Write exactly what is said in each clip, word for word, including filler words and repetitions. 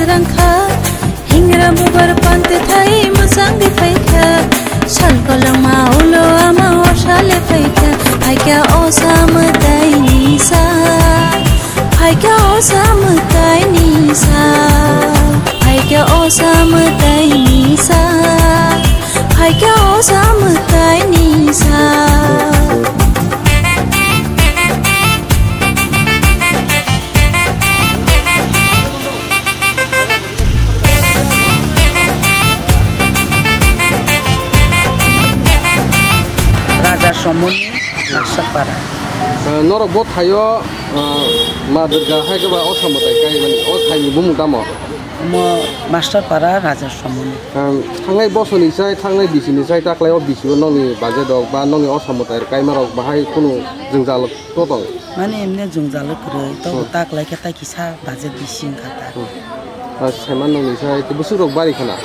Rangkha, hingra bubar pante thai mwchang di phaikha. Sal kolongma ulo ama osa le phaikha. Phaikha osa mwtai ni sa. Phaikha osa mwtai ni sa. Phaikha osa mwtai ni sa. Phaikha osa mwtai ni sa. Raja Somoni, Maksapara. Eh, norok bo thaio, eh, Ma Durga hai khe ba osa mwtai kai mani, o thaini bumung tamo? Omo Maksapara Raja Somoni. Ang thangnai bosoni sai, thangnai bisini sai, taklai o bisio nongni baje dok ba nongni osa mwtai rok kaima rok bahai kunu jwngjal to tong? Mane emne jwngjal kwrwi, to Hmm. taklai khe tai kisa baje bisi wngkha ta. Hmm. Ah, sema nongni sai, to bwswk rok bari khana?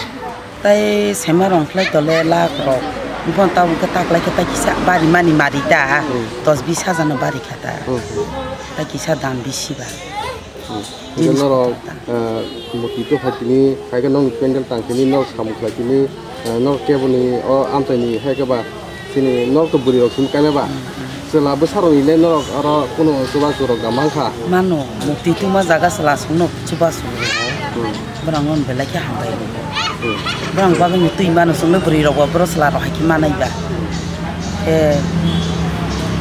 Tai sema rong khlai tole lak rok. Bong tabuk khe taklai khe tai kisa bari mani mari ta. Hmm. Dos bis hajar no bari kha ta. Hmm. Tai kisa dam bisi ba. Hmm. Hingke norok, eh, murti tongphai tini, hai khe nokni pendel tang tini, norok samung khlai tini, eh, norok keboni o amchaini hai khe ba chini norok to bwrwi rok simi kaima ba. Hmm, hmm. Chwla bwsa rokni le norok oro kunu chubachu rok da mankha. Mano, murti tongma jaga chwla songno chubachu rwo. Hmm. Borok no belai khe hambai rwo. Hmm. Borok bagwi twi mano chwngno bwrwi rok bo borok chwla rok hai khe manai ba. Eh,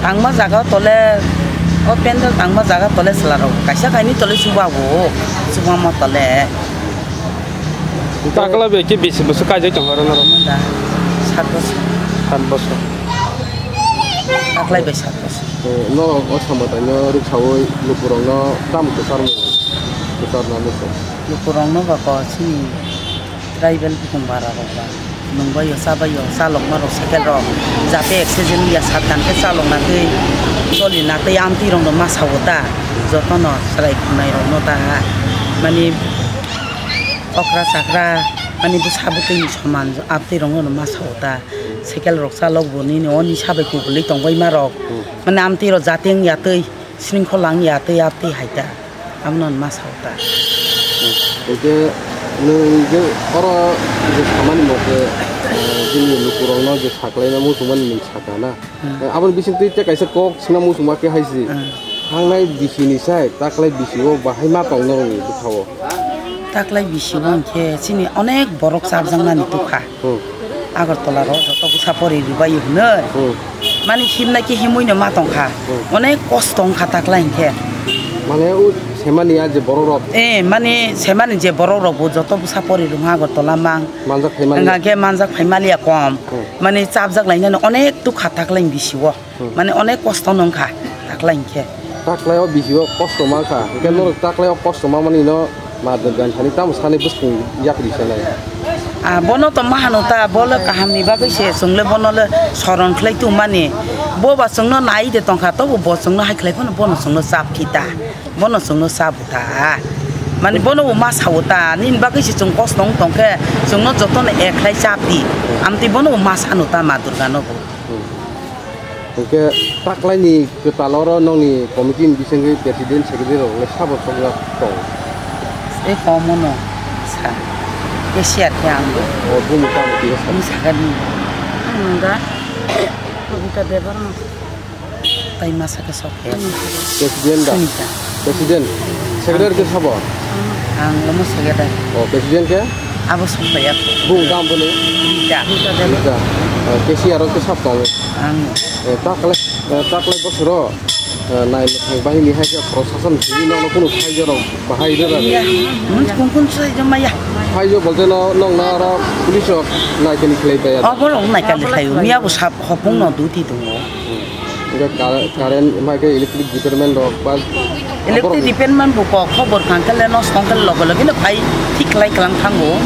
tangma jaga o tole, o pendel tangma jaga tole chwla rok kaisa kainwi tole chubago, chubama tole. Takla bai khe bisi bwswk kaijak tongo aro norok? Da, sat bosor. Sat bosor. Taklai bai sat bosor. Eh, norok o samataino rwksaui lukurokno tamo kwcharmung, kwcharna muchung? Lukurokno ba ko chini tribal bukung bara rok ba. Nungbaio, chabaio, chalokma rok, cycle rok, jate accident ya, sattan khe chalokna twi, cholina twi, amtwi rokno ma sao ta, jotono chwrai khwnai rokno ta, mani okra chakra, mani bwsa bwtwi ni soman, amtwi rokno ma sao ta, cycle rok chalok bo nini oni sabai kubulwi tongbaima rok, mani amtwi rok jate wngya twi, sringkhola wngya twi, amtwi hai ta. Abono ma sao ta. Hingke nwng je oro je samani mo khe, eh, bini lukurokno je saklaina muchungmani nwng saka na. Hmm. Eh, aboni bisingtwi tei kaisa kok swngna muchungma khe hai si. Hmm. Thangnai bisini sai taklai bisio bahai ma tongno rwngni bwkhao. Taklai bisio hwnkhe chini onek borok chapjaknani tukha. Hmm. Agartala rok joto bwsa pori rwbaio hwnwi. Hmm. Mani himnai khe himwi no ma tongkha. Hmm. Onek kosto wngkha taklai hinkhe. Mane o semani a je borok rok. Eh, mani semani je borok rok bo joto bwsa pori rwngha Agartala mang. Manjak phai mani. Wngkha khe manjak phai maliya kom. Hmm. Mani chapjak lainani onek tukha taklai bisio. Hmm. Mane onek kosto no wngkha taklai hinkhe. Taklai o bisio kosto mankha. Hinkhe norok taklai o kosto mamani no ma Durga ni thani tamo sani bwskang yakri sanai. Ah, bono to ma hano ta, bo le kaham ni bagwi se, chwng le bono le soron khlai tongmani. Bo ba chwngno nai de tongkha, tobo bo chwngno hai khlai phano bono chwngno chap phi ta. Bono chwngno chap ta. Mani bono bo ma sao ta, nini bagwi se chwng kosto wng tongkhe, chwngno jotono ek khlai chap di. Amtwi bono bo ma sano ta ma Durga no bo. Hmm. Hingke taklaini kwtal oro nongni committee ni bisingtwi president secretary rok le sabo sokjak tong? Tei komono sa. Cashier khe ang. O bumung tamo twi sa? Bini sakani. Ang nungga. Kobita Debbarma. Tai masa khe sok khe. President da? Sunita. President. Secretary khe sabo? Ang omo secretary. O, president khe? Abo sok phaiya. Bung dam boni? Rita. Rita. Eh, cashier rok khe sab tong? Ang. Eh, taklai, eh, taklai bosoro, eh, nai mwthang bahini hai khe prosason simi nono kunu saijo rok bahai rwra. Iya. Mun kun kun saijo maya. Saijo bolte no, nong na oro police rok naikani khlai baya. Obo rok naikani khlai. Miya bo sab hopung no duty tongo. Hingke ka-, current, hingke electric department rok ba electric department bo kok khobor khangkhe le nosto wngkhe loge loge no phai thik khlai klang thango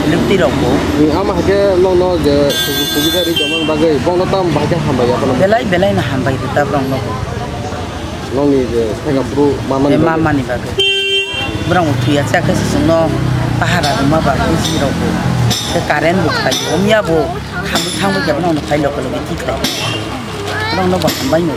electric rok bo. Ama hingke nokno je sujuk subida ri tongmani bagwi bono tamo bahai khe hambai ya bono? Belai belai no hambai rwta borok no. Nokni je sengkha bru mamani bagwi. Mamani bagwi. Borok bo thwiya chakhe se chwngno pahara rwma ba buji rok bo. Khe current bo khlai o miya bo khamwi thangwi khe bono phai loge loge thik khlai. Bono bo hambai no.